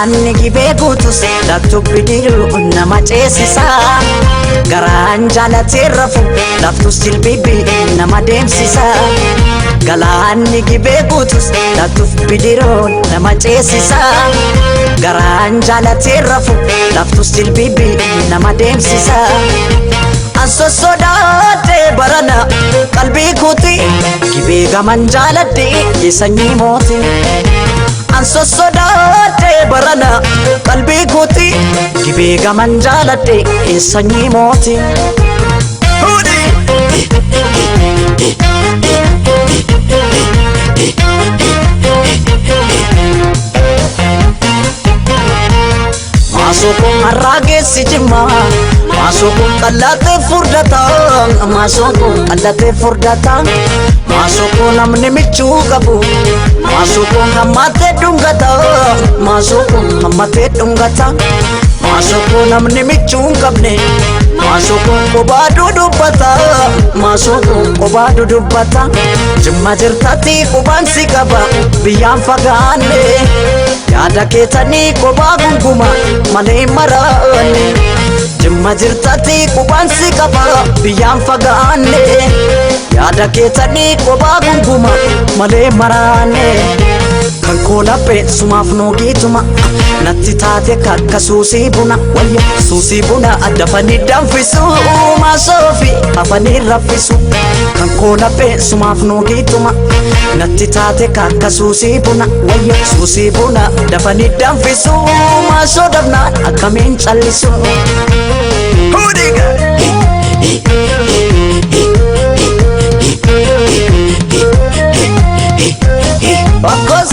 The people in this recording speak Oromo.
Galaanni gibee guutus laaftuu bidiruu nama ceesisa. Garaan jaalatee rafu laaftus jilbibi nama deemsisa. Galaanni gibee guutus laaftuuf bidiruu nama ceesisa. Garaan jaalatee rafu laaftus jilbibi nama deemsisa. An sossodaadhee barana qalbii kooti gibee gaman jaaladhee sanyii mooti. An sossodaadhee barana qalbii kooti gibee gaman jaaladhee sanyii mooti. Maasoo har'aa geessi jimmaa maasoo qallatee furdata maasoo qallatee furdata maasoo namni michuu qabu maasoo hammatee dhungata maasoo hammatee dhungata maasoo namni michuu hin qabne maasoo qobaa dudubbata maasoo qobaa dudubbata jimma jirtatti qubaan si qaba biyyaan fagaanne yaada keetanii qobaa gunguma malee maraanne jimma jirtatti qubaan si qaba biyyaan fagaanne yaada keetanii qobaa gunguma malee maraanne kan koo laphee sumaaf noogiituma natti taate kakka suusii buna wayya suusii buna addafanii danfisu maasoofi afanii raffisu kan koo laphee sumaaf noogiituma natti taate kakka suusii buna wayya suusii buna dafanii danfisu maasoo dabnaan akkamiin callisu. Bakkoos.